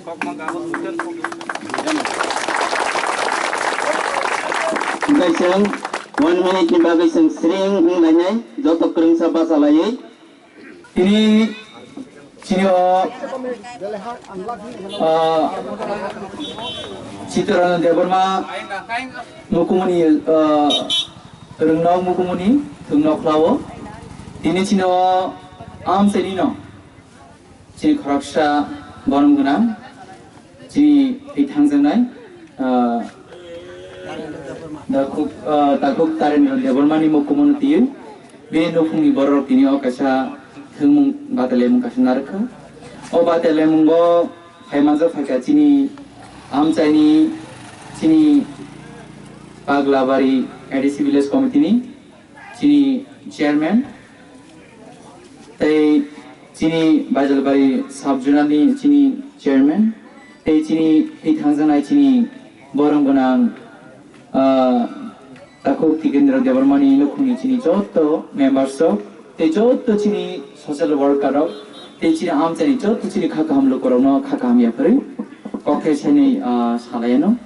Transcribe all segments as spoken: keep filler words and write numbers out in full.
Hwnkhe chwng one minute ni bagwi chwng sring wng lainai, joto kwrwngsa bacha laiwi. Tini chini o, ah, Chittranjan Debbarma mukumuni, ah, rwngnok mukumuni thwngno khlao. Tini chini o amchaini no chini khoroksa borom gwnang, chini thwi thangjaknai, ah, Takhuk, ah, Takhuk Tarendra Debbarmani mukumuni twiwi bini nukhungni bororok tini o kaisa thwngmung batalaimung kaisa narwkha. O batalaimungo phaimanjak phaikha chini amchaini, chini Paglabari A D C Village Committee ni chini chairman, tei chini Baijalbari sub zonal ni chini chairman, tei chini thwi thangjaknai chini borom gwnang, ah, Takhuk Tikendra Debbarmani nukhungni chini joto members rok, tei joto chini social worker rok, tei chini amchaini joto chini kha kaham lukurokno kha kaham yapharwi kok thai sainwi, ah, salaiano.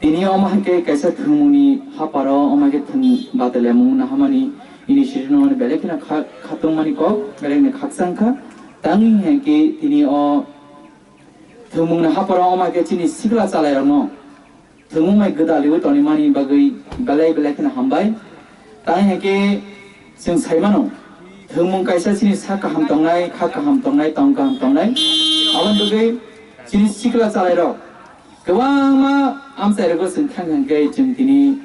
Tini omo hai khe kaisa thwngmungni haparo omo hai khe thwng batalaimung nahamani initiative no belai kheno kha-, khatungmani kok belai kheno khakchang kha. Tangwi hai khe tini o thwngmungni haparo omo hai khe chini sikla chalairokno thwngmung bai gwdaliwi tonimani bagwi belai belai kheno hambai. Tangwi hai khe chwng sai mano, thwngmung kaisa chini sak kaham tongnai, kha kaham tongnai, tong kaham tongnai. Aboni bagwi chini sikla chalairok kwbangma amchairogo chwng thang thang khe chwng tini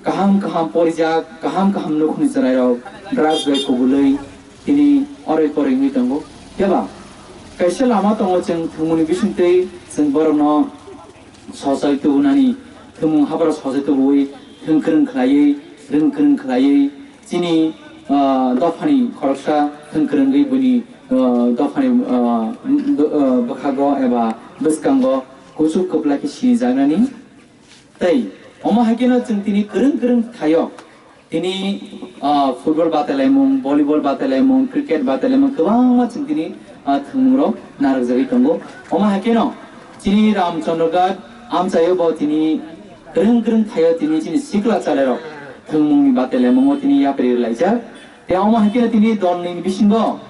kaham kaham porijak, kaham kaham nukhungni chwrairok drugs bai kubulwi tini oroi poroi wngwi tongo. Phiya ba kaisa lama tongo, chwng thwngmungni bisingtwi chwng borokno sojai tubunani, thwngmung haparo sojai tubuwi, thwng kwrwng khlaiwi, rwng kwrwng khlaiwi, chini, ah, dophani khoroksa thwng kwrwngwi buini, ah, dophani, ah, do-, ah, bwkhago eba bwskango kuchuk kwplai khe sinijaknani. Tei omo hai kheno chwng tini kwrwng kwrwng thaio. Tini, ah, football batalaimung, volleyball batalaimung, cricket batalaimung kwbangma chwng tini, ah, thwngmungrok narwkjagwi tongo. Omo hai kheno chini Ramchandraghat amchaio bo tini kwrwng kwrwng thaio tini chini sikla chalairok thwngmungni batailaimungo tini yapri rwlaijak. Tei omo hai kheno tini dolni bisingo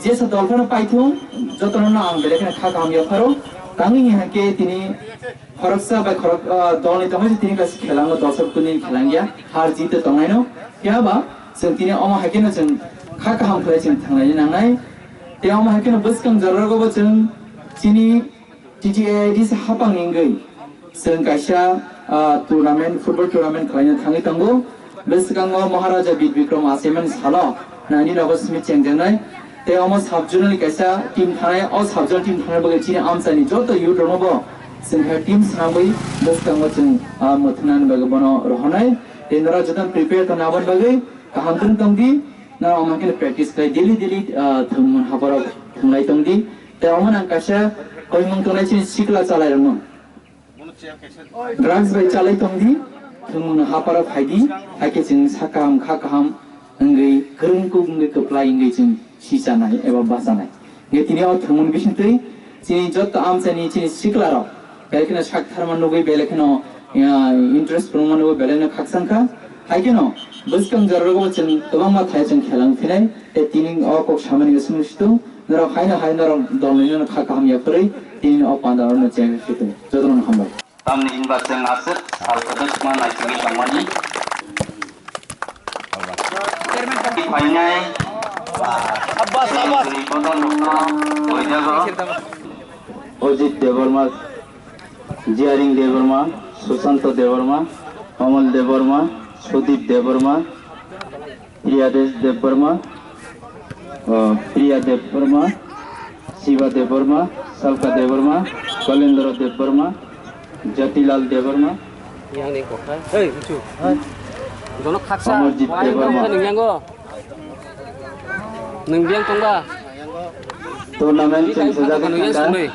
jesa dol phano paithung, jotono no ang belai kheno kha kaham yapharo. Tangwi hai khe tini khoroksa bai khorok, ah, dolni tongwi tini kaisa khelango dolsa kuni khelangya, har jit tongnaino. Phiya ba chwng tini omo hai kheno chwng kha kaham khlai chwng thanglaina nangnai. Tei omo hai kheno bwskang jororogo bo chwng chini T T A I D C hapang ni wngwi chwng kaisa, ah, tournament, football tournament khlaina thangwi tongo. Bwskango Maharaja Bir Bikram Achaimani salo nineteen August simi chengjaknai. Tei omo sub zonal ni kaisa team thanai, o sub zonal team thanai bagwi chini amchaini joto youth rokno bo chwng khe team swnamwi bwskango chwng, ah, mwthwngnani bagwi bono rohornai. Tei norok jotono prepare tongna aboni bagwi kaham kwrwng tongdi. Norok omo khe practice khlai daily daily, ah, thwngmung haborok thwnglai tongdi. Tei omo nang kaisa koimung tongnai chini sikla chalairokno. Drugs bai chalai tongdi, thwngmung haparo phaidi, hai khe chwng sak kaham, kha kaham wngwi, kwrwng kuk wngwi, kwplai wngwi chwng sichanai eba bachanai. Hwnkhe tini o thwngmung bisingtwi chini joto amchaini chini siklarok belai kheno sak tharma nugwi, belai kheno, ya, interest kwrwngma nugwi, belai no khakchang kha. Hai kheno bwskang jororogo chwng kwbangma thai chwng khelang phinai, tei tini o kok samani wngwi situng. Norok haino hai norok dolni no kha kaham ya kwrwi, tini o panda no cheng situng. Jotono hambai. Tamni hinba chwng aswk sal kwdwkma naisingwi tongmani. Phainai Abbas, Abbas. Bwrwi bodol rokno boijago. Ojit Debbarma, Jiaring Debbarma, Susanto Debbarma, Amol Debbarma, Sudip Debbarma, Priyadesh Debbarma, uh, Priya Debbarma, Shiva Debbarma, Salka Debbarma, Kalendra Debbarma, Jatilal Debbarma, Yang ni kokha. Hei, uchu. Jono khaksa. Amarjit Debbarma. Nung yango. Nung biang tongba. Tournament cheng sajak nung yang thangkha. Sunui.